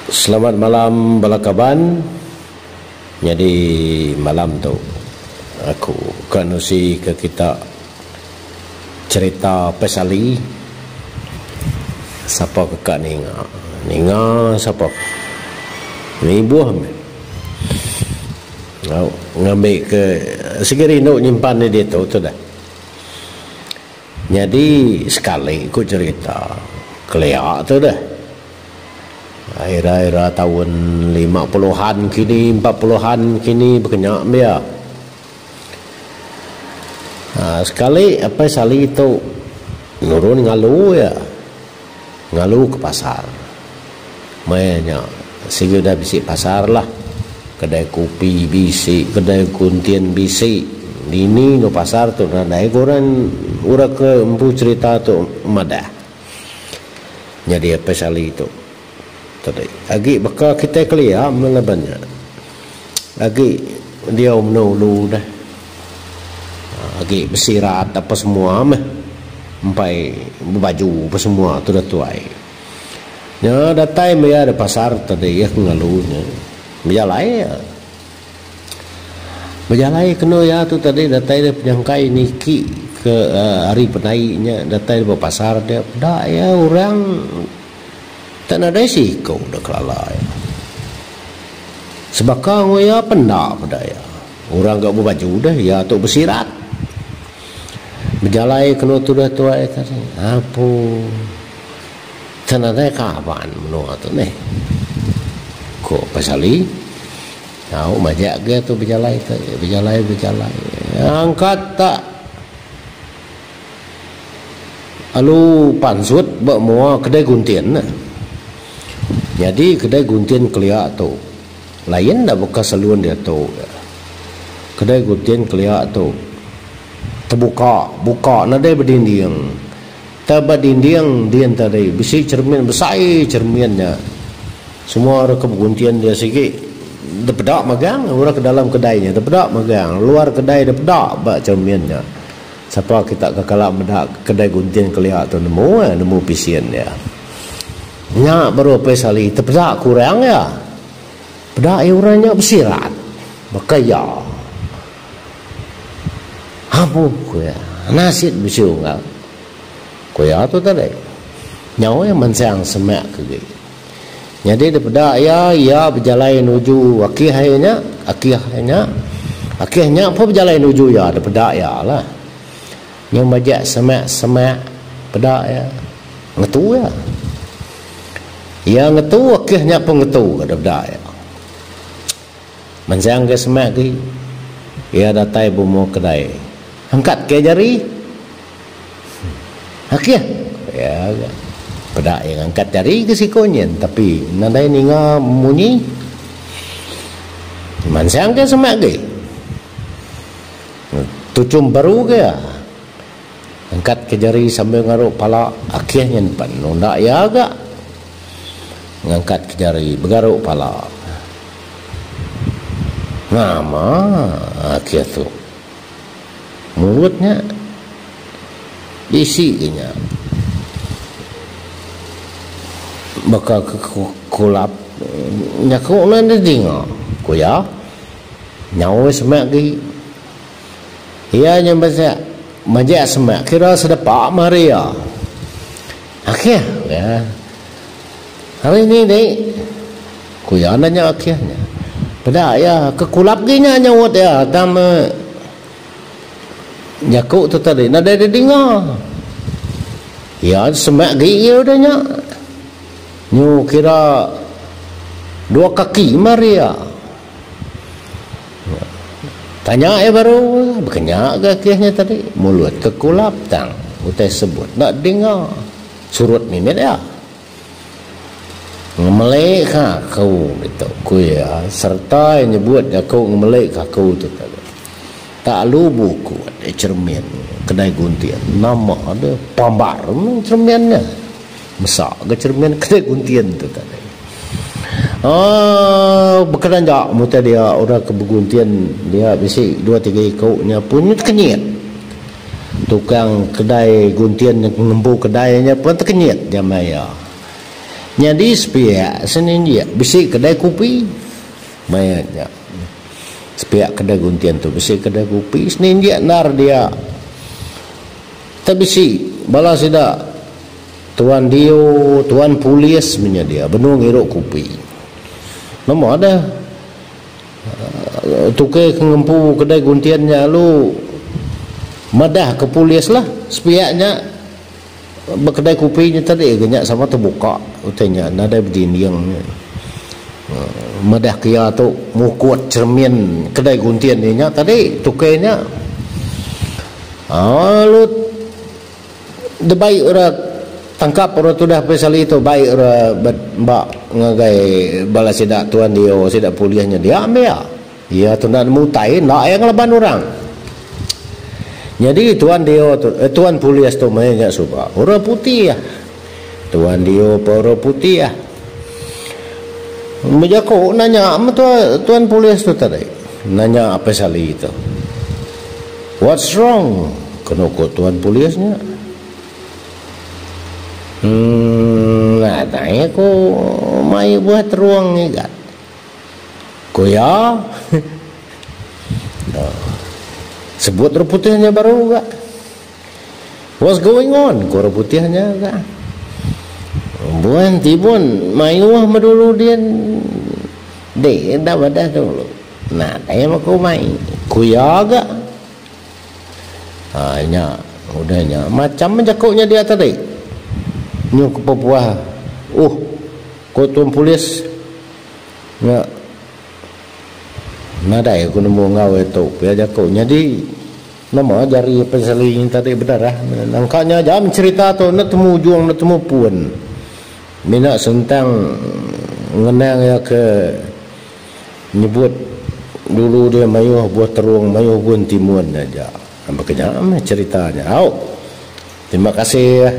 Selamat malam bala kaban. Nyadi malam tu aku ka nusi ke kita cherita Pesali. Sapa ke ka ninga, ninga sapa nibuh meh. Au ngambi ke sigi rindu nyimpan di ditu tu dah. Nyadi sekali ku cherita kelia tu deh. Ira-ira taun 50-an kini, 40-an kini bekenya mia. Aaa sekali apai Sali tu nurun ngalu iya, ngalu ke pasar. Maya nya sigi udah bisi pasar lah. Kedai kopi bisi, kedai guntin bisi. Dini enggau pasar tu nadai ga orang orang ke empu cherita tu madah. Nyadi apai Sali tu tadi agi baka kitai kelia meh laban nya. Agi diau menu ulu deh. Agi besirat apa semua meh. Empai bebaju apa semua tudah tuai. Nya datai maya da pasar tadi iya ke ngalu nya bejalai iya. Bejalai kenu iya tu tadi datai da penyangkai niki ke ari pendai nya datai ba pasar dia peda iya orang tak nadai siku da kelala iya. Sebaka enggau iya pen enda peda iya. Orang ga bebaju deh iya tu besirat. Bejalai kenu tudah tuai tadi apu. Tang nadai kaban menua tu neh, ku Pasali. Tau majak ga tu bejalai tu, bejalai bejalai. Angkat tak lalu pansut ba mua kedai guntin ne. Nyadi kedai guntin kelia tu lain da baka salon diatu. Kedai guntin kelia tu tebuka, buka nadai bedinding. Tang ba dinding din tadi bisi cermin besai cermin nya. Semua orang ke beguntin dia sigi depeda magang orang ke dalam kedai nya depeda magang luar kedai depeda ba cermin nya. Sapa kita ke kala meda kedai guntin kelia tu nemu eh nemu pisin dia. Nya baru apai sali tepeda kurang iya. Peda iya orang nya besirat baka iya. Apu ku iya, nasit bisi unggal. Ku iya tu tadi. Nyau iya mansang semak ke agi. Nyadi dipeda iya, iya bejalai nuju akih iya nya, akih iya nya. Akih nya pun bejalai nuju iya dipeda iya lah. Nyau majak semak-semak peda iya, ngetu iya. Iya ngetu, akih nya pun ngetu ga dipeda iya. Mansang ke semak agi, iya datai bumur kedai. Angkat ke jari. Akih, ku iya ga. Peda iya ngangkat jari ke siku nyin tapi nadai ninga munyi. Mansang ke semak agi. Tuchum baru ke iya. Angkat ke jari sambil ngaruk pala, akih nyin pan nunda iya ga. Ngangkat ke jari begaruk pala. Nama akih tu? Mulut nya bisi ke nya. Baka ke kulap nyaku ne didinga, ku iya. Nyau semak agi. Iya nya majak majak semak kira sedepa meh hari iya. Akih iya. Hari ni di ku iya nanya akih nya. Peda iya ke kulap gi nya nyaut iya tang meh jaku tu tadi nadai didinga. Iya semak gi iya udah nya. Nyu kira dua kaki meh hari iya. Tanya iya baru, baka nya ga kih nya tadi, mulut ke kulap tang utai sebut enda dinga surut mimit iya. Ngemeli ka aku ditu, ku iya sereta iya nyebut jaku ngemeli ka aku tu tadi. Tak alu buku deh cermin kedai guntin nama deh pambar meh cermin nya. Mesa ga cermin kedai guntin tu tadi. Aaa bekeranjak mutai dia orang ke beguntin dia bisi dua tiga iku nya pun tekenyit. Tukang kedai guntin ngempu kedai nya pun tekenyit jamai iya. Nyadi sepiak seninjik bisi kedai kupi. Maya nya sepiak kedai guntin tu bisi kedai kupi seninjik endar dia. Te bisi bala sida tuan dio, tuan polis menya dia benung ngirup kupi. Nama deh tukey ke ngempu kedai guntin nya lalu madah ke polis lah sepiak nya ba kedai kupi nya tadi ga nya sama tebuka utai nya nadai bedinding nya. Madah ke iya tu mukut cheremin kedai guntin iya nya tadi tukey nya. Lalu debai orang tangkap orang tudah Pesali tu bai orang ba ngagai bala sida tuan dio sida polis nya dia meh iya. Iya tu enda nemu utai enda iya ngelaban orang. Nyadi tuan dio tu eh tuan polis tu meh nya suba orang putih. Tuan dio pa orang putih. Bejaku nanya meh tuan polis tu tadi nanya Pesali tu. What's wrong? Kenu ku tuan polis nya. Emm nadai aku mai buah terung ngigat. Ku iya. Sebut orang putih nya baru ga. What's going on? Ku orang putih nya ga. Buah entibun mayuh meh dulu din. Dek enda madah dulu. Nadai meh ku mai. Ku iya ga. Ha nya udah nya macam meh jaku nya dia tadi. Nyu ke pepuah uh ku tuan polis nya nadai ku nemu enggau iya tu pia jaku nyadi nama jari penseli nya tadi bedarah nangka nya aja meh cherita tu enda temu ujung enda temu pun. Mina sentang ngenang iya ke nyebut dulu dia mayuh buah terung mayuh gun timun aja. Baka nya meh cherita nya. Au. Terima kasih.